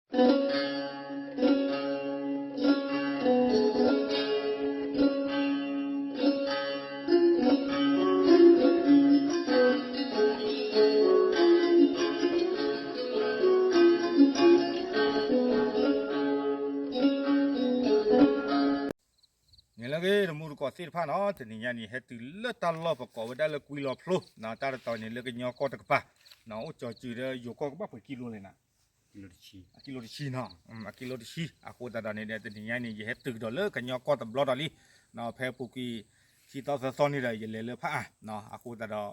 န့ၣ်လၢဂ့ၤ တမူတကိးသ့ၣ်တဖၣ်နီၤ, တနံၤညါန့ၣ် ဟဲတုၤလၢတၢ်လီၢ်ပကိးဝဲဒၣ်လၢကွံလီၤဖျိနီၤ, တၢ်တတီၤန့ၣ်လၢကညီကီၢ်တကပၤနီၤ, အိၣ်ကၠီၤစုၤဒီးယိၤကီၢ်ကဘၣ်ပှဲၤကံလိလဲၣ်နၤ, အကံလိတဆံနီၤ, အကံလိတဆံ, အဃိသတးဒီးန့ၣ်ဒီး တနံၤညါန့ၣ် ယဟဲတုၤကဒီးလၢကညီကီၢ်တဘျီဒီးလံနီၤ, ဖဲပူၤကွံာ် ခံသီသၢသီန့ၣ်ဒီး ယလဲၤလၢဖးအါနီၤ, အဃိသတးဒီး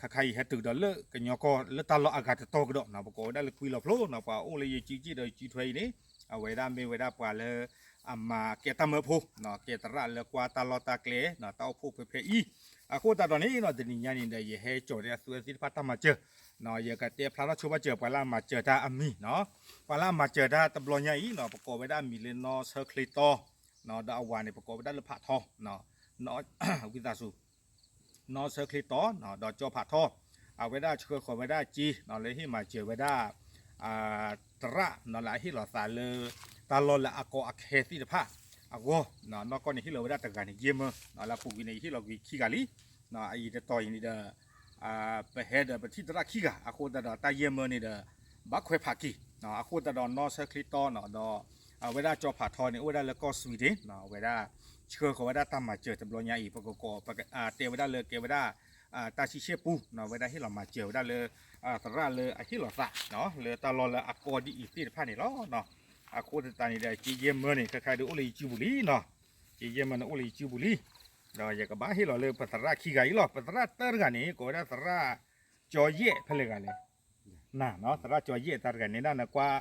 ခါခါအံၤဟဲတုၤကဒီးလၢကညီကီၢ်လၢတၢ်လီၢ်အဂၤတတီၤကဒီးနီၤ, ပကိးဝဲဒၣ်လၢကွံလီၤဖျိနီၤ, ပှၤအိၣ်လၢယစုစ့ၣ်ဒီးစုထွဲအံၤန့ၣ် အဝဲဒၣ်မ့ၢ်ဝဲဒၣ်ပှၤလၢ အမၤကဲတၢ်မၢဖိနီၤ, ကဲသရၣ်လၢကွၢ်တၢ်လီၢ်တၢ်ကျဲနီၤ, တၢ်အိၣ်ဖှိၣ်ဖဲဖဲအံၤ, အဃိသတးဒီးန့ၣ်နီၤ, တနံၤညါန့ၣ်ဒီး ယဟဲကၠီၤဒီးအသုဝဲသ့ၣ်တဖၣ်တၢ်မၤစၢၤနီၤ, ယကတဲဖျါထီၣ်ဆိဘၣ်စၢၤ ပှၤလၢအမၤစၢၤတၢ်အမံၤနီၤ, ပှၤလၢအမၤစၢၤတၢ်တဘျီညါအံၤနီၤ, ပကိးဝဲဒၣ်အမံၤလၢနီၢ်ဆၢချ့တီနီၤ, ဒီးအဝၤန့ၣ် ပကိးဝဲဒၣ်လၢဖးထီနီၤ, ဝံသးစူၤ နီၢ်ဆၢချ့တီနီၤ, ဒီးကၠီဖးထီ, အဝဲဒၣ်ဆှၢဃီၤဝဲဒၣ်စ့နီၤ, လၢဟ့ၣ်မၤစၢၤဝဲဒၣ် သရၣ်နီၤ, လၢအဟ့ၣ်လီၤသးလၢ တၢ်လီၢ်လၢအကီအခဲသ့ၣ်တဖၣ်အဂီၢ်, နီၢ်ကီၢ်န့ၣ်ဟ့ၣ်လီၤဝဲဒၣ်တဂၤန့ၣ် ယဲၢ်မၢ, လၢအပူၤကွံာ်န့ၣ် ယဟ့ၣ်လီၤကွံာ်ခံဂၤလံ, အအံၤတတီၤအံၤန့ၣ်ဒီး ပဟဲဒီးပထံၣ်သရၣ်ခံဂၤ, အဃိသတးဒီးတၢ်ယဲၢ်မၢန့ၣ်ဒီး ဘၣ်ခွဲးဖးက့ၤ, အဃိသတးဒီးနီၢ်ဆၢချ့တီနီၤ, ဒီး အဝဲဒၣ်ကၠီဖးထီန့ၣ် အိၣ်ဝဲဒၣ်လၢကီၢ် Sweden နီၤ, အဝဲဒၣ် ဆှၢဃီၤဝဲဒၣ်တၢ်မၤစၢၤတဘျီညါအံၤ ပကကိး ပကတဲဝဲဒၣ်လၢကဲဝဲဒၣ် တၢ်ဆံဆဲၣ်ပူနီၤ, အဝဲဒၣ်ဟ့ၣ်လီၤမၤစၢၤဝဲဒၣ်လၢ သရၣ်လၢအဟ့ၣ်လီၤသးနီၤ, လၢတၢ်လီၢ်လၢအကီဒ်အံၤသ့ၣ်တဖၣ်န့ၣ်လီၤ. အဃိသတးန့ၣ်ဒီး က့ယဲၢ်မၢန့ၣ် ခဲခါဒုးအိၣ်လၢယစုပူၤလံနီၤ, က့ယဲၢ်မၢန့ၣ်အိၣ်လၢယစုပူၤလံ, ဒီးယကဘၣ်ဟ့ၣ်လီၤလၢပသရၣ်ခံဂၤအံၤလီၤ. ပသရၣ်တၢတဂၤန့ၣ် ကိးဝဲဒၣ်သရၣ်ကၠီယဲၢ် ဖဲလဲၣ်ဂၤလဲၣ် နၤနီၤ, သရၣ်ကၠီယဲၢ်တၢ်တဂၤန့ၣ်ဒၣ်နကွၢ်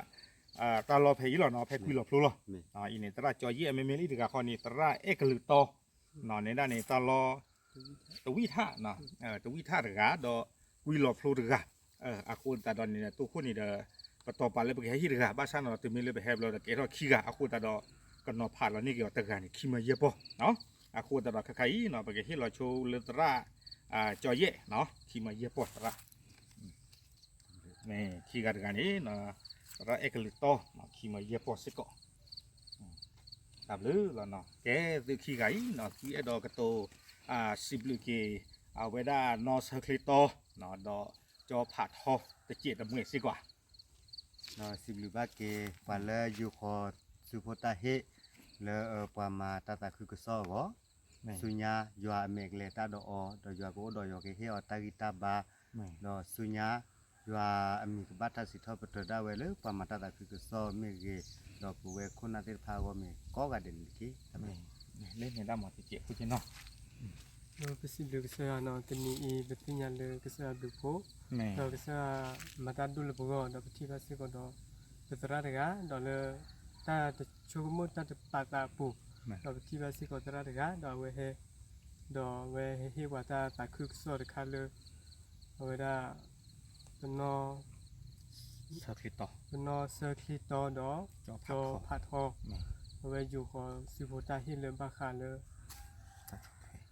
တၢ်လီၢ်ဖဲအံၤလီၤနီၤ, ဖဲကွံလီၤဖျိလီၤ. အံၤန့ၣ် သရၣ်ကၠီယဲၢ် မ့မ့ၢ်လံတဂၤဃီန့ၣ် သရၣ်အဲၣ်ကလုာ်တီ န့ၣ်ဒၣ်န့ၣ် တၢ်လီၢ် တဝံၣ်ထၣ်, တဝံၣ်ထၣ်တဂၤ ဒီးကွံလီၤဖျိတဂၤ, အဃိသတးဒီးန့ၣ် တိခိၣ်န့ၣ်ဒီး ပတီၢ်ပာ်လၢပကဟဲဟ့ၣ်တဂၤ ဘၣ်ဆၣ်နီၤ တမ့ၢ်လၢပဟဲဘျီဒီးကဲထီၣ်ခံဂၤ အဃိသတးဒီး ကနီၤဖးလီၤန့ၢ်က့ၤအီၤတဂၤန့ၣ် ခံမၢယဲၢ်ပီၢ်, အဃိသတးဒီးခဲခါအံၤနီၤ ပကဟ့ၣ်လီၤဆိလၢသရၣ် ကၠီယဲၢ် ခံမၢယဲၢ်ပီၢ်သရၣ် ခံဂၤတဂၤန့ၣ် သရၣ်အဲၣ်ကလုာ်တီ ခံမၢယဲၢ်ပီၢ်စ့ၢ်ကီး, တၢ်ဘျုးလီၤနီၤ. ကဲသုခံဂၤအံၤနီၤ သုအဲၣ်ဒိးကတိၤ စံးဘျုးက့ၤ အဝဲဒၣ်နီၢ်ဆၢချ့တီ ဒီးကၠီဖးထီ တစဲးတမှဲးစ့ၢ်ကီးဧါ. ဒီးစံးဘျုးဘၣ်က့ၤ ပှၤလၢယိၤဃီၤစုဖိတၢ်ဟ့ၣ် လၢပှၤမၤတၢ်သးခုကစီၣ်အဂီၢ်, ဆူညါယွၤအမဲာ်ကလဲၤတၢ်ဒီးအီၤ ဒီးယွၤကအိၣ်ဒီးယွၤကဟ့ၣ်အီၤတၢ်ဂံၢ်တၢ်ဘါ, ဒီးဆူညါ ယွၤအမံၤကဘၣ်တၢ်စံးထီၣ်ပတြၢၤဒၣ်ဝဲလၢပှၤမၤတၢ်သးခုကစီၣ်မ့ၢ်ဂ့ၤ, ဒီးပဝဲခိၣ်နၢ်သ့ၣ်တဖၣ်အဂီၢ်မ့ၢ်ဂ့ၤ ကိးဂၤဒဲးန့ၣ်တက့ၢ်. လၢန့ၣ်ဒၣ်မၤတစဲးဖိက့နီၤ ပစံးဘျုးကစၢ်ယွၤနီၤ, တနံၤအံၤ ပသ့ၣ်ညါလၢကစၢ်ယွၤဘျုးဖှိၣ်, ဒီးကစၢ်ယွၤမၤတၢ်ဒိၣ်လၢပဂီၢ်, ဒီးပထံၣ်ဘၣ်စ့ၢ်ကီးဒီး ပသရၣ်တဂၤ, ဒီးလၢတၢ်တဆိကမိၣ်တၢ်တပာ်သးအပူၤ, ဒီးပထံၣ်ဘၣ်စ့ၢ်ကီးသရၣ်တဂၤ, ဒီးအဝဲဟဲ, ဒီးအဝဲဟဲဟ့ၣ်ပှၤတၢ်သးခုကစီၣ်တခါလၢ အဝဲဒၣ် ပနီၢ် ပနီၢ်ဆၢချ့တီဒီး ကၠီဖးထီ, အဝဲယိၤဃီၤစုဖိတၢ်ဟ့ၣ်လၢဘၣ်ဃးလၢ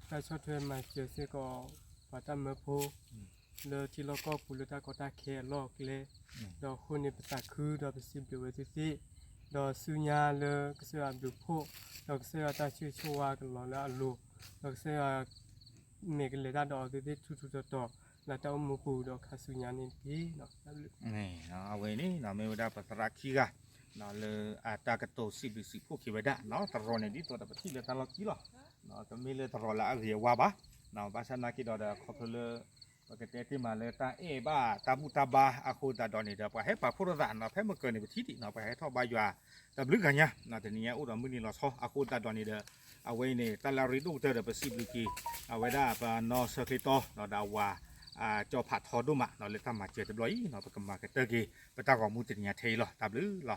တၢ်ဆီၣ်ထွဲမၤစၢၤစ့ၢ်ကီး ပှၤတၢ်မၢဖိ လၢထံလီၢ်ကီၢ်ပူၤလၢတၢ်ကီတၢ်ခဲအလီၢ်အကျဲ, ဒီးအဃိန့ၣ်ပသးခုဒီးပစံးဘျုးဝဲသ့ၣ်သ့ၣ်, ဒီးဆူညါလၢကစၢ်ယွၤဘျုးဖှိၣ်, ဒီးကစၢ်ယွၤတၢ်ဆိၣ်ဂ့ၤဆိၣ်ဝါကလီၤလၢအလိၤ, ဒီးကစၢ်ယွၤ မဲာ်ကလဲၤတၢ်ဒီးအီၤသ့ၣ်သ့ၣ်ထူထူတီတီ လၢတၢ်အိၣ်မူပူၤဒီးခါဆူညါန့ၣ်တက့ၢ်. အဝဲန့ၣ် မ့ၢ်ဝဲဒၣ်ပသရၣ်ခံဂၤ လၢအတၢ်ကတိၤစံးဘျုးစံးဖှိၣ်က့ၤဝဲဒၣ် တရီၤန့ၣ် ဒ်သိးဒီးပထံၣ်လၢတၢ်လီၢ်ခံလီၤ. တမ့ၢ်လၢတရီၤလၢအဂ့ၤအဝါဘၣ်. ဘၣ်ဆၣ်နာ်က့ဒီး ဒီးခီဖျိလၢ ပကတဲတ့ၢ်မးလၢတၢ်အဲၣ်ဘၣ်တၢ်ဘူၣ်တၢ်ဘါအဃိသတးဒီးန့ၣ်ဒီး ပှၤဟဲပာ်ဖှိၣ်ထီၣ်သးနီၤ ဖဲမကၢၤန့ၣ် ပထံၣ်ဒံးနီၤ ပှၤဟဲထီၣ်ဘါယွၤ တဘျုးဂၤညါ တနံၤညါအိၣ်ဒီးမုၢ်နံၤလီၤဆီ အဃိသတးဒီးန့ၣ်ဒီး အဝဲအံၤန့ၣ် တၢ်လၢအရ့ဒိၣ်ကတၢၢ်ဒီး ပစံးဘျုးက့ၤ အဝဲဒၣ်ပနီၢ်ဆၢချ့တီ ဒီးအဝၤ ကၠီဖးထီဒိၣ်မး လၢတၢ်မၤစၢၤတဘျီအံၤ ပကမၤကတၢၢ်က့ၤ ပတၢ်ဂီၤမူတနံၤညါထဲအံၤလီၤ. တၢ်ဘျုးလီၤ.